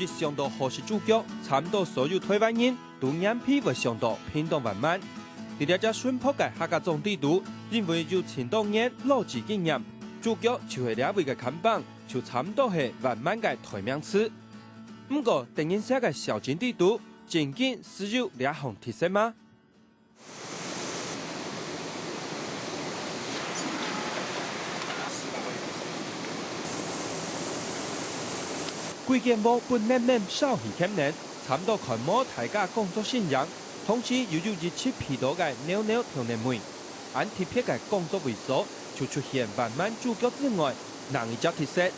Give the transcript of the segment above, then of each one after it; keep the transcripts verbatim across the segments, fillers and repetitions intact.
一想到好食豬腳，差毋多所有臺灣人都黏皮會想到屏東萬巒。在這隻淳樸个客家庄底肚，因為有千多年老字經驗，豬腳就係這位个看板，就差毋多係萬巒个代名詞。毋過，得人惜个小金底肚，真經斯有這項特色嗎？ 歸間屋分淰淰燒氣蹶等，差毋多看無大家工作身影，同時又有一息鼻著个醹醹豆奶味。恁特別个工作位所，就出現萬巒豬腳之外，另一隻特色。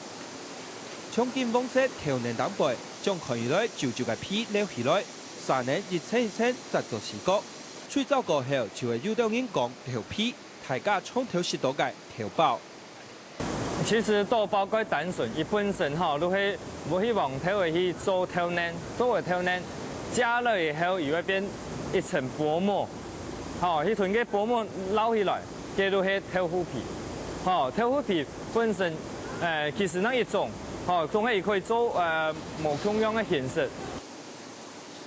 像金黃色豆奶頂背，將看起來皺皺个皮撩起來，續等一層一層紮做四角。炊燥過後，就會有兜人講豆皮，大家常透食著个豆包。 其實豆包蓋單純，佢本身吼，就係無希望透過去做豆奶，做个豆奶，炸了以後，佢會變一層薄膜，吼，佢同个薄膜撈起來，該就係豆腐皮，吼，豆腐皮本身，呃，其實那一種，吼，總係可以做，呃，無共樣个形式。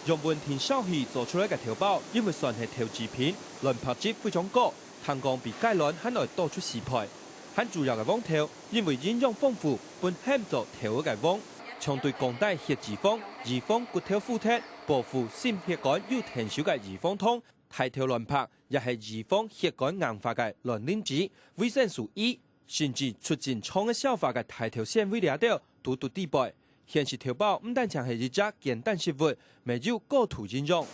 用文定燒氣做出來个豆包，因為算係豆製品，卵白質非常高， 聽講比雞卵還愛多出四倍。還主要个黃豆，因為營養豐富，分喊做豆仔个王，像對降低血脂肪、預防骨頭腐脫、保護心血管有電手个預防湯，大豆卵白也係預防血管硬化个卵磷脂、維生素E，甚至促進腸个消化个大豆纖維這兜，都在底背。 現食豆包毋單淨係一隻簡單食物，乜有高度營養。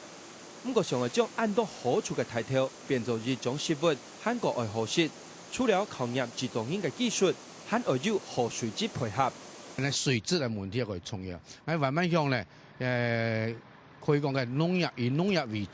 毋過想愛將恁多好處个大豆變做一種食物，還過愛好食，除了考驗製作人个技術，還愛有好水質配合。該水質个問題也重要。該萬巒鄉呢，呃，可以講个農業，以農業為，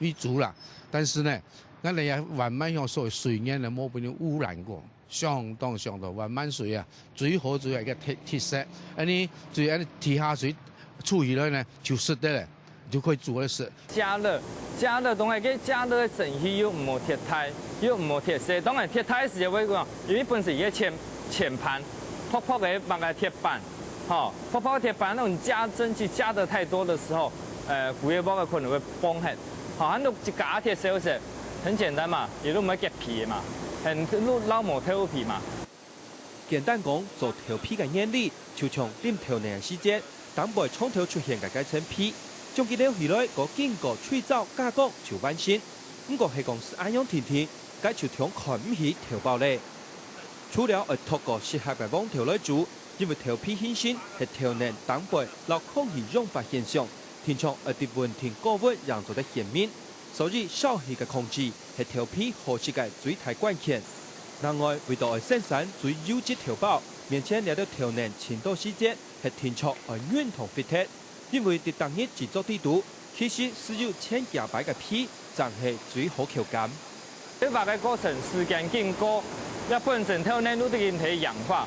為主啦。但是呢，𠊎等也萬巒鄉所有水源呢，無分人污染過。 相當相當，萬巒水啊，最好最好一個特，特色。恁呢，水恁呢地下水抽起來呢，就食得了，就可以煮來食。加熱，加熱當然，該加熱个蒸汽又毋好忒大，又毋好忒細。當然忒大時會講，因為本身一個淺，淺盤，薄薄个麼个鐵板，吼，薄薄个鐵板，該種加蒸汽加得太多的時候，呃，骨頭个可能會崩忒。好，還有一加忒少少。 很簡單嘛，佢就毋會結皮个嘛，很，就撈無豆皮嘛。簡單講，做豆皮个原理，就像啉豆奶个時節，頂背長透出現个該層皮，將佢撩起來，過經過炊燥加工就完成。毋過係講食恁樣定定，該就忒看毋起豆包咧。除了愛擇過適合个黃豆來煮，因為豆皮本身係豆奶頂背摎空氣溶化現象， 定著愛在穩定高溫正做得顯明，所以燒氣个控制係豆皮好食个最大關鍵。另外，為著愛生產最優質豆包，面前這兜豆奶盡多時節係定著愛運動fit忒，因為在逐日製作底肚，其實斯有千幾擺个皮， 正係最好口感。這挖个過程時間緊過，這本身豆奶就已經係氧化。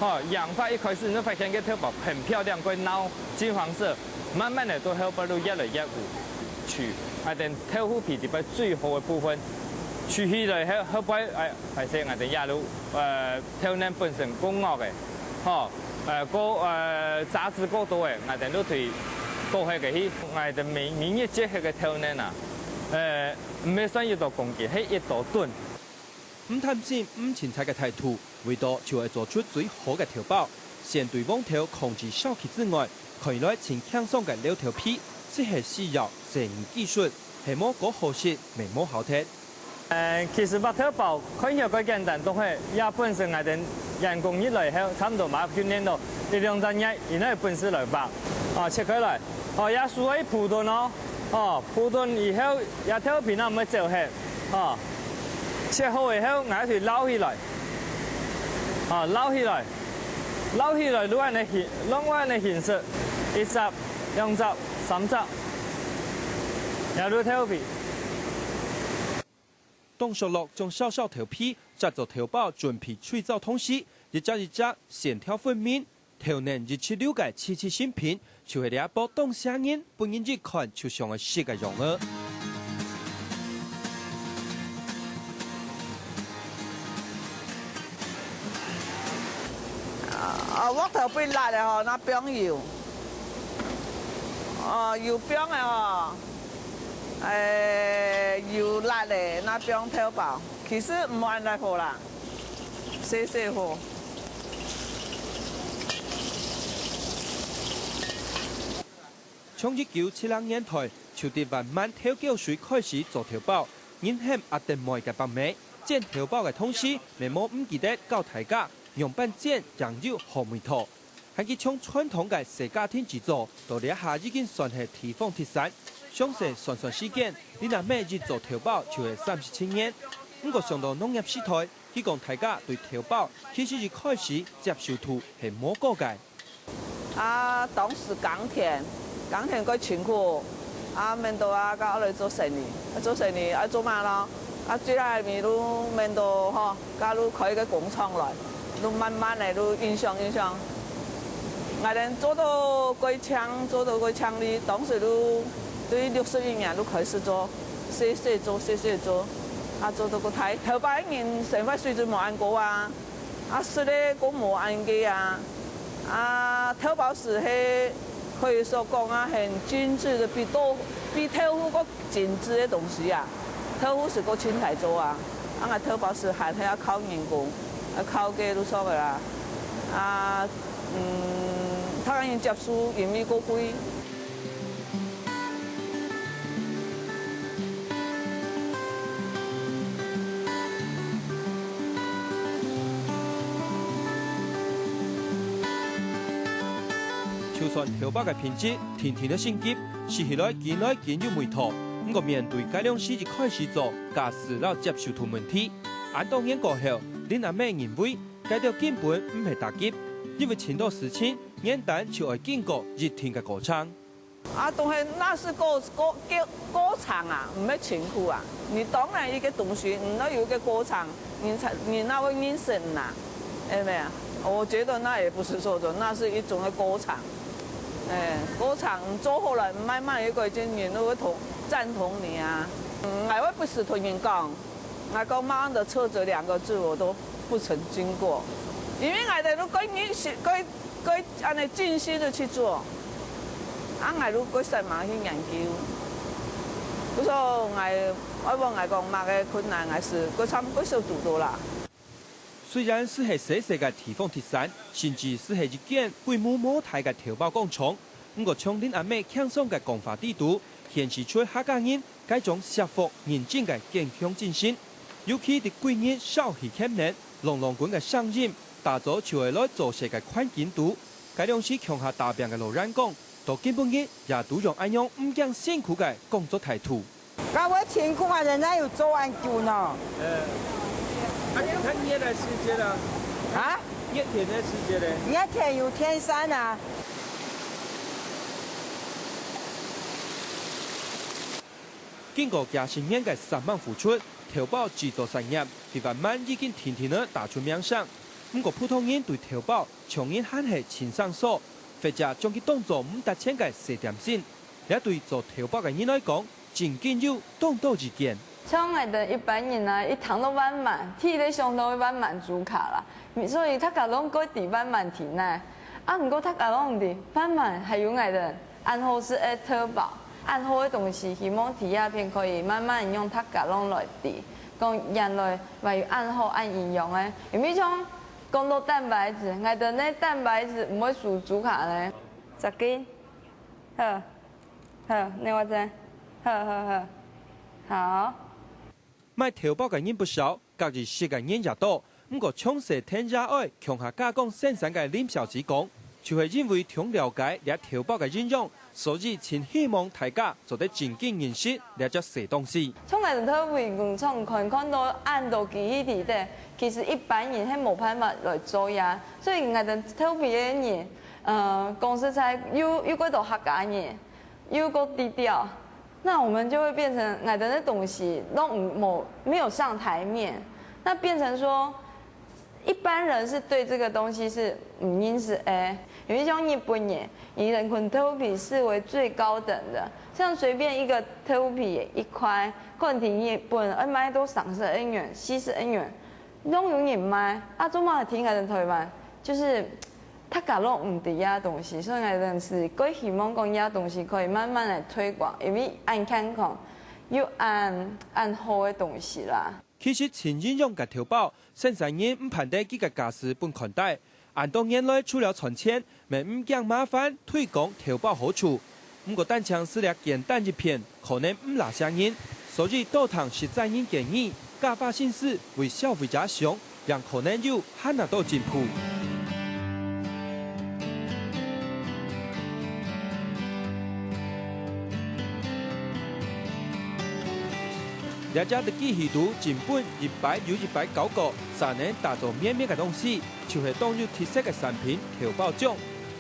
吼，氧化一開始你就發現該豆包很漂亮，蓋鬧金黃色，慢慢个到後背就越來越烏。取，啊，等豆腐皮裡背最好个部分，取起來後，後背，哎，歹勢，𠊎等也就，呃， 豆奶本身過硬个，吼，呃，過，呃，雜質過多个，𠊎等就對倒忒个去。𠊎等每，每日接忒个豆奶啊，呃，毋係算一多公斤，係一多噸。毋貪心、毋凊彩个態度，為著就愛做出最好个豆包，先對黃豆控制燒氣之外，看起來盡輕鬆个料豆皮，就係需要細膩技術，係無過好食，乜無效忒。 呃，其實挖豆包看起來蓋簡單，都係，也本身𠊎等員工入來後，差毋多嘛訓練到一兩隻月以內本事來挖。哦，切開來，哦，也需要一普頓哦，哦，普頓以後，也豆皮那毋會走忒，哦，切好以後，𠊎去撈起來，哦，撈起來，撈起來，亂个形，亂个形式，一隻、兩隻、三隻，也就豆皮。 當熟絡將燒燒豆皮，紮做豆包，準備炊燥同時，一隻一隻線條分明，豆奶一直流个滋滋聲品，就係這一駁當唌人，分人一看就想愛食个樣仔。啊，鑊頭會辣个吼，那放油。哦，有放个哦，誒，有辣个，那放豆包，其實毋好恁辣好啦，細細好。從一九七零年代，就對萬巒豆角水開始做豆包，人喊阿德妹个伯姆，煎豆包个同時，乜無毋記得教大家仰般煎正有好味道。 還佢從傳統个細家庭製作，到這下已經算係地方特產。詳細算算時間，林阿姆一做豆包就係三十七年。毋過想到農業時代，佢講大家對豆包其實一開始接受度係無高个。啊，當時耕田，耕田蓋辛苦，啊，面到啊，該愛來做生意，啊，做生意愛做麼咯？啊，最後尾就面到吼， 該就開一個工廠來，就慢慢个就影響影響。𠊎等做到蓋強，做到蓋強哩，當時就對六十一年就開始做，細細做，細細做，啊，做到蓋大。頭擺人生活水準無恁高啊，啊，食个較無恁个啊，啊，豆包絲係可以說講啊，很精緻个，比豆，比豆腐較 精緻个東西啊，豆腐絲較勤來做啊，啊，𠊎豆包絲還係愛靠人工，愛靠該就著个啦。啊，嗯，較難接受，因為較貴。就算豆包个品質定定个升級，食起來緊來緊有味道， 毋過面對該量時一開始做，價數摎接受度問題。恁多年過後，林阿姆認為，該兜根本毋係打擊，因為盡多事情，原單就愛經過一定个過程。啊，當然，那是過，過，過，過程啊，毋係辛苦啊。你當然一個東西，你要有一個過程，你才，你那會認識啦，係無啊？我覺得那也不是說的，那是一種的過程。 誒，過程做好了，慢慢有個人就會同，贊同你啊。嗯，𠊎會不時同人講，𠊎講麼个挫折兩個字我都不曾經過，因為𠊎等都蓋認識，蓋，蓋恁樣盡心的去做，啊，𠊎都蓋煞猛去研究。故所𠊎，𠊎問𠊎講麼个困難，𠊎係蓋慘蓋少堵到啦。 雖然斯係細細个地方特產，甚至斯係一間規模無大个豆包工廠，毋過從林阿姆輕鬆个講話裡肚，顯示出客家人該種惜福認真个堅強精神。尤其在貴人燒氣撿等，隆隆滾个聲音，打早就係來做事个環境肚。該量時共下打拚个老人講，到今晡日也都用恁樣毋驚辛苦个工作態度。 該會辛苦啊，人家有做恁久呢。呃，啊，你看熱个時節啦，啊？熱天个時節咧？熱天有電扇啊。經過幾十年个煞猛付出，豆包製造產業在萬巒已經定定仔打出名聲。毋過普通人對豆包，像人還係盡生疏，或者將佢當做毋值錢个細點心。這對做豆包个人來講， 真經有當多意見。像𠊎兜一般人啊，一聽到萬巒，第一个想到萬巒豬跤啦，所以大家攏蓋知萬巒在哪。啊，毋過大家攏毋知，萬巒還有𠊎兜恁好食个豆包，恁好个東西，希望在這片可以慢慢讓大家攏來知，講原來還有恁好恁營養个。因為像講到蛋白質，𠊎兜个蛋白質毋會輸豬跤呢。再見。好。 好，你話知？好，好，好。好。賣豆包个人不少，隔日食个人也多。毋過從細跈爺哀共下加工生產个林小姐講，就係因為當了解這豆包个營養，所以盡希望大家做得真經認識這隻細東西。從𠊎兜豆皮工廠看，看到恁多機器在該，其實一般人係無辦法來做呀。所以𠊎兜豆皮个人，呃，講實在，又，又蓋多客家人， 又夠低調，那我們就會變成𠊎兜个東西都沒，沒有上台面，那變成說一般人是對這個東西是毋認識个。因為像日本人，以人工豆皮視為最高等的，像隨便一個豆皮一塊，可能在日本愛賣到三十日圓、四十日圓，都有人賣，啊，做麼个在𠊎兜台灣，就是大家都毋知這東西，所以𠊎等係蓋希望講這東西可以慢慢來推廣，因為恁健康又恁恁好个東西啦。其實盡營養个豆包，生產人毋盼得佢个價數分看低。恁多年來，除了賺錢，乜毋驚麻煩推廣豆包好處。毋過單淨食這簡單一片，可能毋罅吸引，所以多聽食齋人建議，加花心思為消費者想， 正可能有還較多進步。這隻在機器肚進分一擺又一擺攪過，煞能打做綿綿个東西，就係當有特色个產品豆包醬。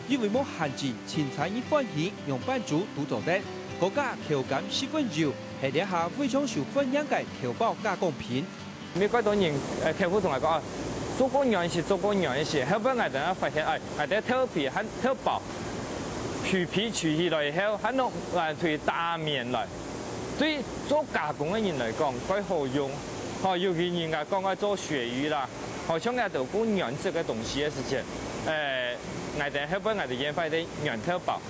因為無限制，凊彩你歡喜仰般煮都做得，過加口感十分優，係這下非常受歡迎个豆包加工品。 有蓋多人，呃，客戶同𠊎講，啊，做過軟食，做過軟食，後尾𠊎等發現，哎，𠊎等豆皮還豆包，去皮取起來以後，還弄，呃，去打綿來。對做加工个人來講，蓋好用。吼，尤其人家講愛做鱈魚啦，吼，像𠊎等過軟質个東西个時節，呃，𠊎等後尾𠊎等研發个軟豆包。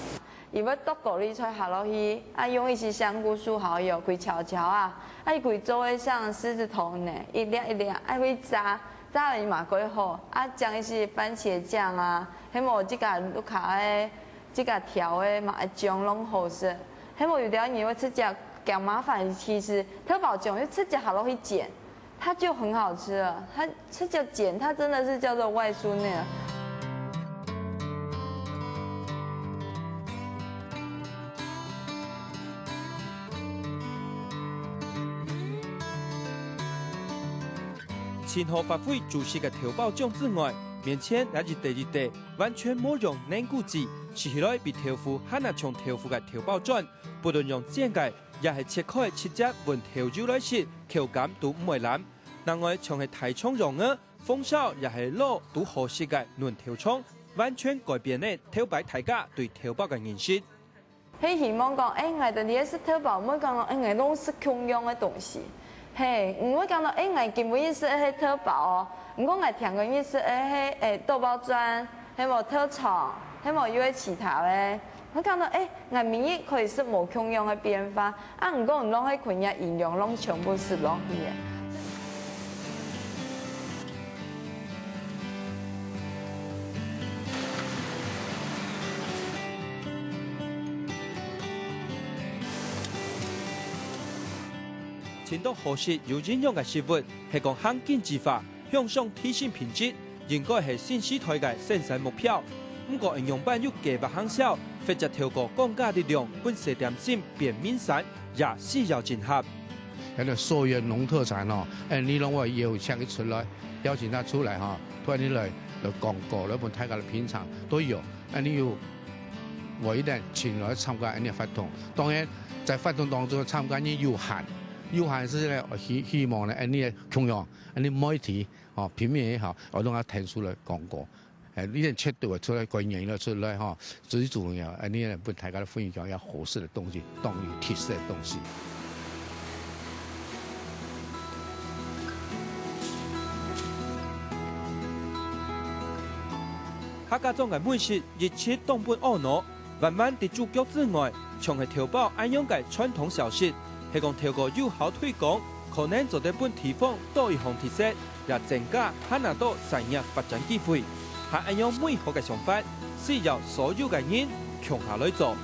佢會剁高麗菜下落去，啊，用一息香菇素好友，佢炒炒啊，啊，佢做个像獅子頭呢，一粒一粒，啊，會炸，炸了嘛蓋好，啊，醬一息番茄醬啊，還無自家屋下个，自家調个嘛，會醬攏好食。還無有兜人會直接驚麻煩，其實豆包醬就直接下落去煎， 它就很好吃了。它，它叫簡，它真的是叫做外酥內軟。盡好發揮主食个豆包醬之外，面前也一垤一垤，完全無用軟骨子，食起來比豆腐還較像豆腐个豆包磚，不論用煎个， 也係切開直接搵豆油來食，口感都毋會濫。另外，像係大腸、羊仔、紅燒也係滷都好食个嫩豆腸，完全改變了頭擺大家對豆包个認識。係希望講，欸，𠊎等這食豆包，毋會講講，欸，𠊎攏食共樣个東西。係，毋會講到，欸，𠊎今晡日食个係豆包哦，毋過𠊎聽過日食个係，欸，豆包磚，係無豆腸，係無又係其他个。 𠊎感覺，欸，𠊎每日可以食無共樣个變化，啊，毋過毋浪費佢个營養，攏全部食落去个。尋到好食又營養个食物，係講行經濟化，向上提升品質， 應該係新時代个生產目標。毋過，仰般有計畫行銷，或者透過降價力量分細點心變名產，也需要整合。該个溯源農特產哦，欸，你攏會邀請佢出來，邀請佢出來哈，同你來，來廣告，來分大家來品嚐，都有。欸，你有，有一點請來參加恁樣活動。當然，在活動當中參加人有限，有限係呢，希，希望呢，恁樣共樣，恁樣媒體 哦，平民也好，𠊎攏愛𢯭手來廣告。欸，你連切都出來，觀念也出來吼，最重要，欸，你也分大家分享一下好食个東西，當有特色个東西。客家庄个美食，一直當分懊惱， 萬萬在主角之外，像係豆包恁樣个傳統小食，係講透過有效推廣，可能做得分地方多一項特色，也增加還較多產業發展機會。還恁樣美好个想法，需要所有个人共下來做。